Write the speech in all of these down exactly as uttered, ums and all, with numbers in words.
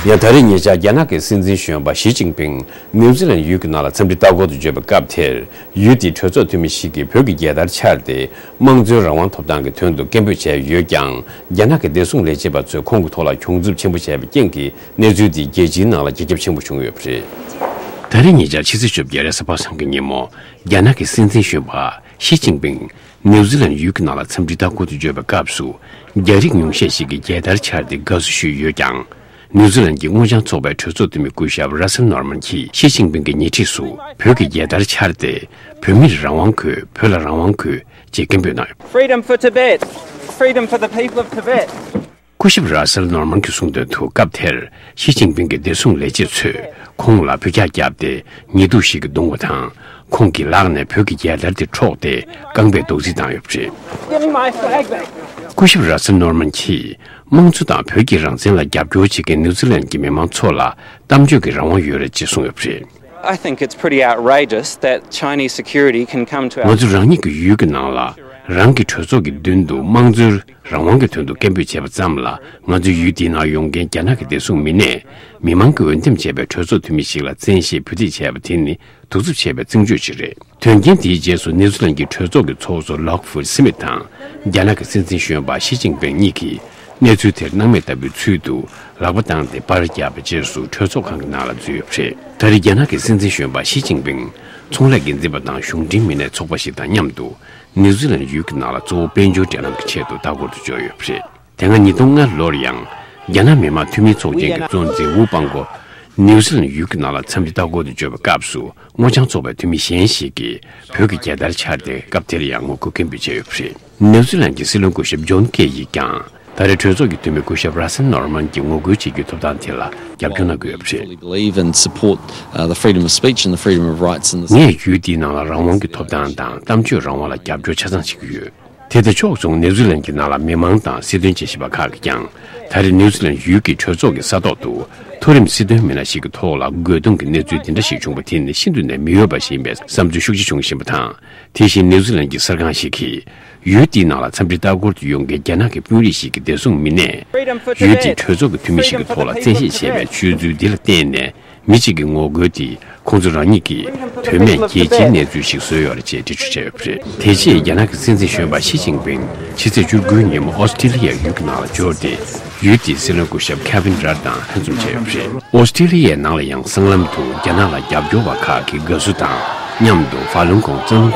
ཡང་ད་རེས་ཉེ་ཆར་རྒྱ་ནག་གི་སྲིད་འཛིན་གཞོན་པ་ཞི་ཅིན་ཕིང་ནིའུ་ཛི་ལན་ཡུལ་གྱི་ནང་ལ་འཚམས་འདྲི་ལྟ་སྐོར་དུ་འབྱོར་བའི་སྐབས་དེར། ཡུལ་དེའི་གྲོས་ཚོགས་འཐུས་མི་ཞིག་གིས་བོད་ཀྱི་རྒྱལ་དར་འཕྱར་ཏེ། དམངས་གཙོའི་རང་དབང་ཐོབ་ཐང་གི་དོན་དུ་སྐད་འབོད་བྱས་ཡོད་ཀྱང་། རྒྱ་ནག་གི་བདེ་སྲུང་ལས་བྱེད་པ་ཚོས་ཁོང་གི་ཐོག་ལ་གྱོང་རྒུད་ཆེན་པོ་བྱས་པའི་རྐྱེན་གྱིས། གནས་ཚུལ་དེ་རྒྱལ་སྤྱིའི་ནང་ལ་རྒྱ་ཁྱབ་ཆེན་པོ་བྱུང་ཡོད་པ་རེད། ད་རེས་ཉེ་ཆར་ཕྱི་ཚེས་བཅོ་བརྒྱད་རེས་གཟའ་པ་སངས་ཀྱི་ཉིན་མོ། རྒྱ་ནག་གི་སྲིད་འཛིན་གཞོན་པ་ཞི་ཅིན་ཕིང་ནིའུ་ཛི་ལན་ཡུལ་གྱི་ནང་ལ་འཚམས་འདྲི་ལྟ་སྐོར་དུ་འབྱོར་བའི་སྐབས་སུ། རྒྱ་རིགས་ཉུང་ཤས་ཤིག་གིས་རྒྱལ་དར་འཕྱར་ཏེ་དགའ་བསུ་ཞུས་ཡོད་ཀྱང་། ནིའུ་ཛི་ལན་གྱི་སྔོ་ལྗང་ཚོགས་པའི་གྲོས་ཚོགས་འཐུས་མི་སྐུ་ཞབས་ར་སེལ་ནོར་མན་གྱིས་ཞི་ཅིན་ཕིང་གི་ཉེ་འཁྲིས་སུ་བོད་ཀྱི་རྒྱལ་དར་འཕྱར་ཏེ། བོད་མིར་རང་དབང་དགོས། བོད་ལ་རང་དབང་དགོས། ཅེས་སྐད་འབོད་གནང་ཡོད། Freedom for Tibet! Freedom for the people of Tibet! སྐུ་ཞབས་ར་སེལ་ནོར་མན་གྱིས་གསུངས་དོན་དུ། སྐབས་དེར་ཞི་ཅིན་ཕིང་གི་བདེ་སྲུང་ལས་བྱེད་ཚོས་ཁོང་ལ་འབོད་རྒྱག་བརྒྱབ་སྟེ། ཉེས་འདུག་ཞིག་གིས་བརྡུངས་པ་དང་། ཁོང་གི་ལག་ནས་བོད་ཀྱི་རྒྱལ་དར་དེ་འཕྲོག་སྟེ། རྐང་པས་རྡོག་རྫིས་བཏང་ཡོད་པ་རེད། Give me my flag back! སྐུ་ཞབས་ར་སེལ་ནོར་མན་གྱིས། དམངས་གཙོ་དང་བོད་ཀྱི་རང་བཙན་ལ་རྒྱབ་སྐྱོར་བྱེད་མཁན་ནིའུ་ཛི་ལན་གྱི་མི་མང་ཚོ་ལ་གཏམ་བརྗོད་ཀྱི་རང་དབང་ཡོད་རེད་ཅེས་གསུངས་ཡོད་པ་རེད། I think it's pretty outrageous that Chinese security can come to our ང་ཚོ་རང་ཉིད་ཀྱི་ཡུལ་གྱི་ནང་ལ་རང་གི་གྲོས་ཚོགས་ཀྱི་མདུན་དུ་དམངས་གཙོའི་རང་དབང་གི་དོན་དུ་སྐད་འབོད་བྱས་པ་ཙམ་ལ། ང་ཚོའི་ཡུལ་འདིའི་ནང་ཡོང་མཁན་རྒྱ་ནག་གི་བདེ་སྲུང་མི་སྣས་མི་མང་གིས་འོས་འདེམས་བྱས་པའི་གྲོས་ཚོགས་འཐུས་མི་ཞིག་ལ་བཙན་ཤེད་བུ་ཐེག་བྱས་པ་དེ་ནི་གདུག་རྩུབ་ཆེ་བའི་བཙན་བྱོལ་ཞིག་རེད། དོན་རྐྱེན་དེའི་རྗེས་སུ་ནིའུ་ཛི་ལན་གྱི་གྲོས་ཚོགས་ཀྱི་ཚོགས་གཙོ་ལོག་ཧྥུར་སི་མིད་དང་། རྒྱ་ནག་གི་སྲིད་འཛིན་གཞོན་པ་ཞི་ཅིན་ཕིང་གཉིས་ཀྱིས། གནས་ཚུལ་དེར་སྣང་མེད་ལྟ་བུའི་ཚུལ་དུ་ལག་པ་བཏང་སྟེ་པར་བརྒྱབ་པའི་རྗེས་སུ་གྲོས་ཚོགས་ཁང་གི་ནང་ལ་འཛུལ་ཡོད་པ་རེད། ད་རེས་རྒྱ་ནག་གི་སྲིད་འཛིན་གཞོན་པ་ཞི་ཅིན་ཕིང་ཚོང་ལས་འགན་འཛིན་པ་དང་གཞུང་འབྲེལ་མི་སྣའི་ཚོགས་པ་ཞིག་དང་མཉམ་དུ་ནིའུ་ཛི་ལན་ཡུལ་གྱི་ནང་ལ་གཙོ་བོ་དཔལ་འབྱོར་འབྲེལ་ལམ་གྱི་ཆེད་དུ་ལྟ་སྐོར་དུ་འབྱོར་ཡོད་པ་རེད། དེ་སྔ་ཉིས་སྟོང་ལྔ་ལོར་ཡང་རྒྱ་ནག་མི་དམངས་འཐུས་མི་ཚོགས་ཆེན་གྱི་གཙོ་འཛིན་ཝུ་པང་གོ་ནིའུ་ཛི་ལན་ཡུལ་གྱི་ནང་ལ་འཚམས་འདྲི་ལྟ་སྐོར་དུ་འབྱོར་བའི་སྐབས་སུ། སྔོ་ལྗང་ཚོགས་པའི་འཐུས་མི་གཞན་ཞིག་གིས་བོད་ཀྱི་རྒྱལ་དར་འཕྱར་ཏེ། སྐབས་དེར་ཡང་ངོ་རྒོལ་སྐད་འབོད་བྱས་ཡོད་པ་རེད། ནེའུ་ཛི་ལན་གྱི་སྲིད་བློན་སྐུ་ཞབས་ཇོན་ཀེ་ཡིས་ཀྱང་། ད་རེས་གྲོས་ཚོགས་ཀྱི་འཐུས་མི་སྐུ་ཞབས་ར་སེལ་ནོར་མན་གྱིས་ངོ་རྒོལ་བྱེད་རྒྱུའི་ཐོབ་ཐང་དེ་ལ་རྒྱབ་སྐྱོར་གནང་གི་ཡོད་པ་རེད། Believe and support, uh, the freedom of speech and the freedom of rights in this ངས་ཡུལ་འདིའི་ནང་ལ་རང་དབང་གི་ཐོབ་ཐང་དང་གཏམ་བརྗོད་རང་དབང་ལ་རྒྱབ་སྐྱོར་ཆ་ཚང་བྱེད་ཀྱི་ཡོད། དེ་དང་ཕྱོགས་མཚུངས་ནེའུ་ཛི་ལན་གྱི་ནང་ལ་མི་མང་དང་སྲིད་དོན་དཔྱད་ཞིབ་པ་ཁག་གིས་ཀྱང་། ད་རེས་ནེའུ་ཛི་ལན་ཡུལ་གྱི་གྲོས་ཚོགས་ཀྱི་ས་ཐོག་ཏུ་མཐོ་རིམ་སྲིད་དོན་མི་སྣ་ཞིག་གི་ཐོག་ལ་རྒོལ་རྡུང་གི་གནས་ཚུལ་འདི་འདྲ་ཞིག་བྱུང་བ་དེ་ནི་ཤིན་ཏུ་ནས་མི་འོས་པ་ཞིག་ཡིན་པའི་བསམ་ཚུལ་ཤུགས་ཆེ་བྱུང་བཞིན་པ་དང་། དེ་བཞིན་ནེའུ་ཛི་ལན་གྱི་གསར་ཁང་ཞིག་གིས། ཡུལ་དེའི་ནང་ལ་འཚམས་འདྲི་ལྟ་སྐོར་དུ་ཡོང་མཁན་རྒྱ་ནག་གི་དཔོན་རིགས་ཤིག་གི་བདེ་སྲུང་མི་སྣས། ཡུལ་དེའི་གྲོས་ཚོགས་ཀྱི་འཐུས་མི་ཞིག་གི་ཐོག་ལ་བཙན་ཤེད་བྱས་པའི་སྤྱོད་ཚུལ་འདི་ལ་བརྟེན་ནས། མི་གཅིག་གི་ངོ་རྒོལ་དེས་ཁོང་ཚོ་རང་ཉིད་ཀྱིས་དོན་མེད་རྒྱལ་སྤྱིའི་གནས་ཚུལ་ཞིག་བཟོས་ཡོད་རེད་ཅེས་འགྲེལ་བརྗོད་བྱས་ཡོད་པ་རེད། དེ་རྗེས་རྒྱ་ནག་གི་སྲིད་འཛིན་གཞོན་པ་ཞི་ཅིན་ཕིང་ཕྱི་ཚེས་བཅུ་དགུའི་ཉིན་མོ་ཨོ་སི་ཀྲི་ལི་ཡའི་ཡུལ་གྱི་ནང་ལ་འབྱོར་ཏེ། ཡུལ་དེའི་སྲིད་བློན་སྐུ་ཞབས་ཁེ་ཝིན་ཀྲར་དང་ལྷན་འཛོམས་བྱས་ཡོད་པ་རེད། ཨོ་སི་ཀྲི་ལི་ཡའི་ནང་ལ་ཡང་སྲང་ལམ་དུ་རྒྱ་ནག་ལ་རྒྱབ་སྐྱོར་བ་ཁག་གིས་དགའ་བསུ་དང་མཉམ་དུ་ཧྥ་ལུན་གོང་བཙན་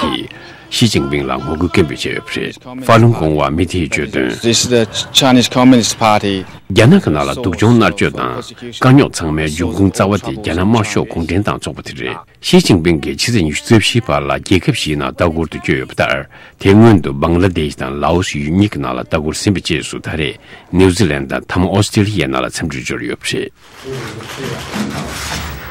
གྱིས། ཞི་ཅིན་ཕིང་ལ་ངོ་རྒོལ་སྐད་འབོད་བྱས་ཡོད་པ་རེད། ཧྥ་ལུན་གོང་བ་མི་དེས་བརྗོད་དོན། This is the Chinese Communist Party. རྒྱ་ནག་གི་ནང་ལ་སྡུག་སྦྱོང་མནར་གཅོད་དང་དཀའ་རྙོག་ཚང་མའི་འབྱུང་ཁུངས་རྩ་བ་དེ་རྒྱ་ནག་དམར་ཤོག་གུང་ཁྲན་ཏང་ཚོགས་པ་དེ་རེད། ཞི་ཅིན་ཕིང་གིས་ཕྱི་ཚེས་ཉི་ཤུ་རྩ་བཞིའི་བར་ལ་རྒྱལ་ཁབ་བཞིའི་ནང་ལྟ་སྐོར་དུ་བསྐྱོད་ཡོད་པ་ལྟར། དེ་སྔོན་དུ་བང་ལ་དེཤ་དང་ལའོ་སི་ཡུལ་གཉིས་ཀྱི་ནང་ལ་ལྟ་སྐོར་ཟིན་པའི་རྗེས་སུ་ད་རེས་ནེའུ་ཛི་ལན་དང་མཐའ་མ་ཨོ་སི་ཀྲི་ལི་ཡའི་ནང་ལ་འཚམས་འདྲིར་འབྱོར་ཡོད་པ་རེད།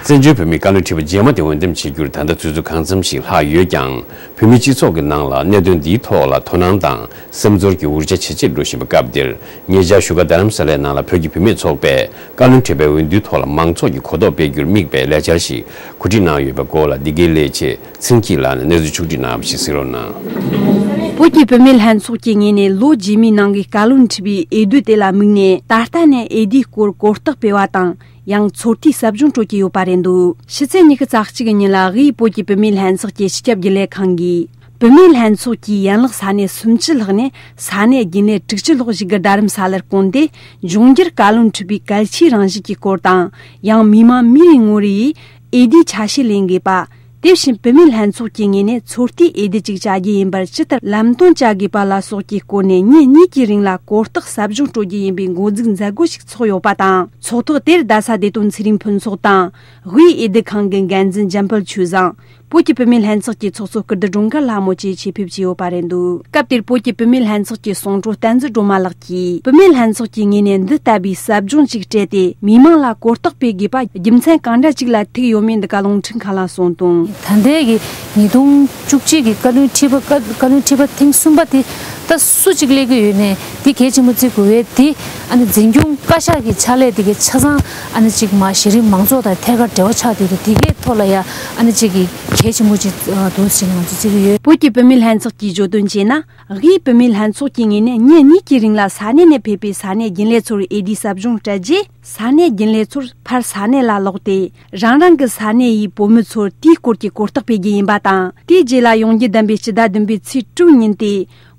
བཙན་བྱོལ་བོད་མིའི་བཀའ་བློན་ཁྲི་པ་རྗེས་མ་དེ་འོས་འདེམས་བྱེད་རྒྱུར་ད་ལྟ་ཆུ་ཚོད་གང་འཚམ་ཞིག་ལྷག་ཡོད་ཀྱང་། བོད་མིའི་སྤྱི་ཚོགས་ཀྱི་ནང་ལ་གནད་དོན་འདིའི་ཐོག་ལ་དོ་སྣང་དང་སེམས་ཚོར་གྱི་འུར་ཆ་ཇེ་ཆེར་འགྲོ་བཞིན་པའི་སྐབས་འདིར། ཉེ་ཆར་བཞུགས་སྒར་རྡ་རམ་ས་ལའི་ནང་ལ་བོད་ཀྱི་བུད་མེད་ཚོགས་པས་བཀའ་བློན་ཁྲི་པའི་འོས་བསྡུའི་ཐོག་ལ་མང་ཚོགས་ཀྱི་གོ་རྟོགས་སྤེལ་རྒྱུར་དམིགས་པའི་ལས་འཆར་ཞིག་གོ་སྒྲིག་གནང་ཡོད་པའི་སྐོར་ལ། འདི་གའི་ལས་བྱེད་ཚེ་སྐྱིད་ལགས་ནས་གནས་ཚུལ་ཕྱོགས་སྒྲིག་གནང་བ་ཞིག་གཟིགས་རོགས་གནང་། བོད་ཀྱི་བུད་མེད་ལྷན་ཚོགས་ཀྱི་ངོས་ནས་ལོ་རྗེས་མའི་ནང་གི་བཀའ་བློན་ཁྲི་པའི་འོས་བསྡུ་དེ་ལ་དམིགས་ནས། ད་ལྟ་ནས་འོས་བསྡུའི་སྐོར་གོ་རྟོགས་སྤེལ་བ་དང་། ཡང་ཚོད་ལྟའི་ཟབ་སྦྱོང་སྤྲོད་ཀྱི་ཡོད་པ་རེད་འདུག་ཕྱི་ཚེས་ཉི་ཤུ་རྩ་གཅིག་གི་ཉིན་ལ་དབུས་བོད་ཀྱི་བུད་མེད་ལྷན་ཚོགས་ཀྱི་སྤྱི་ཁྱབ་རྒྱུན་ལས་ཁང་གིས། བུད་མེད་ལྷན་ཚོགས་ཀྱི་ཡན་ལག་ས་གནས་སུམ་ཅུ་ལྷག་ནས་ས་གནས་རྒྱུན་ལས་དྲུག་ཅུ་ལྷག་བཞུགས་སྒར་རྡ་རམ་ས་ལར་བསྐོངས་ཏེ། འབྱུང་འགྱུར་བཀའ་བློན་ཁྲི་པའི་གལ་ཆེའི་རང་བཞིན་གྱི་སྐོར་དང་། ཡང་མི་དམངས་མི་རེ་ངོ་རེ་ཡིས་འོས་བསྡུའི་ཆ་ཤས་ལེན་དགོས་པ། དེ་བཞིན་བུད་མེད་ལྷན་ཚོགས་ཀྱི་ངོས་ནས་ཚོད་ལྟའི་འོས་བསྡུ་ཅིག་བྱ་རྒྱུ་ཡིན་པར་ཇི་ལྟར་ལམ་སྟོན་བྱ་དགོས་པ་ལ་སོགས་ཀྱི་སྐོར་ནས་ཉིན་གཉིས་ཀྱི་རིང་ལ་གོ་རྟོགས་ཟབ་སྦྱོང་སྤྲོད་རྒྱུ་ཡིན་པའི་འགོ་འཛུགས་མཛད་སྒོ་ཞིག་ཚོགས་ཡོད་པ་དང་། ཚོགས་ཐོག་དེར་རྡ་ས་བདེ་དོན་ཚེ་རིང་ཕུན་ཚོགས་དང་། དབུས་འོས་བསྡུ་ཁང་གི་འགན་འཛིན་འཇམ་དཔལ་ཆོས་བཟང་། བོད་ཀྱི་བུད་མེད་ལྷན་ཚོགས་ཀྱི་ཚོགས་གཙོ་ཀིརྟི་སྒྲོལ་དཀར་ལྷ་མོ་བཅས་ཆེད་ཕེབས་བྱས་ཡོད་པ་རེད་འདུག་སྐབས་དེར་བོད་ཀྱི་བུད་མེད་ལྷན་ཚོགས་ཀྱི་གསུང་སྤྲོ་བསྟན་འཛིན་སྒྲོལ་མ་ལགས་ཀྱིས། བུད་མེད་ལྷན་ཚོགས་ཀྱི་ངོས་ནས་འདི་ལྟ་བུའི་ཟབ་སྦྱོང་ཅིག་སྤྲད་དེ། མི་མང་ལ་གོ་རྟོགས་སྤེལ་དགོས་པ་རྒྱུ་མཚན་གང་འདྲ་ཅིག་ལ་ཐུག་ཡོད་མེད་འདི་ག་རླུང་འཕྲིན་ཁང་ལ་གསུངས་དོན། ད་ལྟའི་གི་ཉིས་སྟོང་བཅུ་གཅིག་གི་བཀའ་བློན་ཁྲི་པ་བཀའ་བཀའ་བློན་ཁྲི་པ་ཐེངས་གསུམ་པ་དེ་ད་སུ་གཅིག་སླེབས་ཀྱི་ཡོད་ནས་དེ་གལ་ཆེན་པོ་བརྩི་དགོས་པས། དེ་ཨ་ནི་འཛིན་སྐྱོང་བཀའ་ཤག་གི་ཕྱག་ལས་དེ་གའི་ཆ་ཚང་ཨ་ནི་གཅིག་མ་གཞི་རིམ་མང་ཚོགས་དང་ཐད་ཀར་འབྲེལ་བ་ཆགས་བསྡད་དུས། དེ་གའི་ཐོག་ལ་ཡ་ཨ་ནི་གཅིག་གི་ གལ་ཆེན་པོ་ཅིག་ཨ་དོ་ཟེར་ནས་ང་ཚོ་བརྩི་གི་ཡོད། བོད་ཀྱི་བུད་མེད་ལྷན་ཚོགས་ཀྱིས་བརྗོད་དོན་བྱས་ན། དབུས་བུད་མེད་ལྷན་ཚོགས་ཀྱི་ངོས་ནས་ཉིན་གཉིས་ཀྱི་རིང་ལ་ས་གནས་ནས་ཕེབས་པའི་ས་གནས་རྒྱུན་ལས་ཚོར་འོས་བསྡུའི་ཟབ་སྦྱོང་སྤྲད་རྗེས། ས་གནས་རྒྱུན་ལས་ཚོར་ཕར་ས་གནས་ལ་ལོག་སྟེ། རང་རང་གི་ས་གནས་ཡི་བོད་མི་ཚོར་དེའི་སྐོར་གྱི་གོ་རྟོགས་སྤེལ་རྒྱུ་ཡིན་པ་དང་། དེའི་རྗེས་ལ་ཡོང་རྒྱུ་བདམས་པའི་སྤྱི་ཟླ་བདུན་པའི་ཚེས་དྲུག་ཉིན་ཏེ།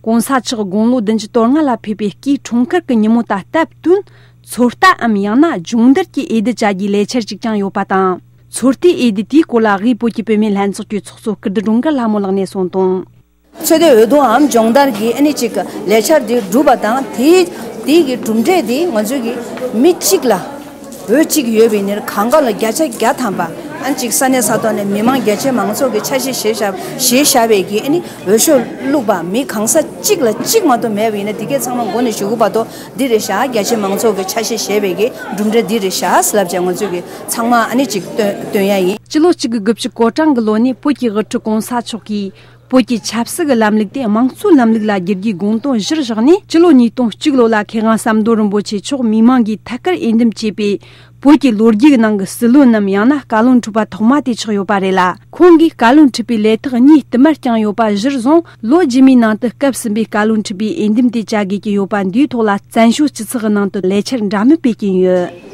གོང་ས་མཆོག་དགུང་ལོ་བདུན་ཅུ་དོན་ལྔ་ལ་ཕེབས་པའི་སྐུའི་འཁྲུངས་སྐར་གྱི་ཉིན་མོ་དང་སྟབས་བསྟུན། ཚོད་ལྟའམ་ཡང་ན་སྦྱོང་བརྡར་གྱི་འོས་བསྡུ་བྱ་རྒྱུའི་ལས་འཆར་ཞིག་ཀྱང་ཡོད་པ་དང་། ཚོད་ལྟའི་འོས་བསྡུ་དེའི་སྐོར་ལ་དབུས་བོད་ཀྱི་བུད་མེད་ལྷན་ཚོགས་ཀྱི་ཚོགས་གཙོ་ཀིརྟི་སྒྲོལ་དཀར་ལྷ་མོ་ལགས་ནས་གསུངས་དོན། ཚོད་ལྟའི་འོས་བསྡུའམ་སྦྱོང་བརྡར་གྱི་ཨ་ནི་གཅིག་ལས་འཆར་དེ་གྲུབ་པ་དང་། དེའི་དེའི་གི་གྲུབ་འབྲས་དེ་ང་ཚོའི་གི་མི་གཅིག་ལ་འོས་གཅིག་ཡོད་པའི་ནི་གང་ག་ལ་བརྒྱ་ཆ་བརྒྱ་ཐམ་པ། ཨ་ནི་གཅིག་ས་གནས་ས་ཐོག་ནས་མི་མང་རྒྱ་ཆེ་མང་ཚོགས་ཀྱི་ཆ་ཤས་བཞེས་བཞག་བཞེས་བཞག་པའི་གི་ཨ་ནི་འོས་ཤོག་བླུགས་པ་མི་གང་ས་གཅིག་ལ་གཅིག་མ་གཏོགས་མེད་པ་ཡིན་ན། དེ་གས་ཚང་མ་མགོ་ནས་ཞུ་གི་བར་དུ་འདི་རེད་ཤག་རྒྱ་ཆེ་མང་ཚོགས་ཀྱི་ཆ་ཤས་བཞེས་པའི་གི་གྲུབ་འབྲས་འདི་རེད་ཤག་ཟེར་ལབ་བྱས་ང་ཚོས་གི་ཚང་མ་ཨ་ནི་གཅིག་སྟོན་སྟོན་ཡ་ཡིན། སྤྱི་ལོ་གཅིག་དགུ་དགུ་བཅུ་གོ་གྲངས་ཀྱི་ལོ་ནས་བོད་ཀྱི་དབུ་ཁྲིད་གོང་ས་མཆོག་གིས། བོད་ཀྱི་ཆབ་སྲིད་ཀྱི་ལམ་ལུགས་དེ་དམངས་གཙོའི་ལམ་ལུགས་ལ་བསྒྱུར་རྒྱུའི་དགོངས་དོན་གཞིར་བཞག་ནས། སྤྱི་ལོ་ཉིས་སྟོང་གཅིག་ལོ་ལ་མཁས་དབང་ཟམ་གདོང་རིན་པོ་ཆེ་མཆོག་མི་མང་གིས་ཐད་ཀར་འོས་འདེམས་བྱས་པའི་བོད་ཀྱི་ལོ་རྒྱུས་ཀྱི་ནང་གི་སྲིད་བློན་ནམ་ཡང་ན་བཀའ་བློན་ཁྲི་པ་ཐོག་མ་དེ་ཆགས་ཡོད་པ་རེད་ལ། ཁོང་གིས་བཀའ་བློན་ཁྲི་པའི་ལས་ཐོག་གཉིས་བསྟུད་མར་བསྐྱངས་ཡོད་པ་གཞིར་བཟུང་། ལོ་རྗེས་མའི་ནང་དུ་སྐབས་གསུམ་པའི་བཀའ་བློན་ཁྲི་པའི་འོས་འདེམས་དེ་བྱ་དགོས་ཀྱི་ཡོད་པ་འདིའི་ཐོག་ལ་བཙན་བྱོལ་སྤྱི་ཚོགས་ཀྱི་ནང་དུ་ལས་འཆར་འདྲ་མིན་སྤེལ་གྱིན་ཡོད།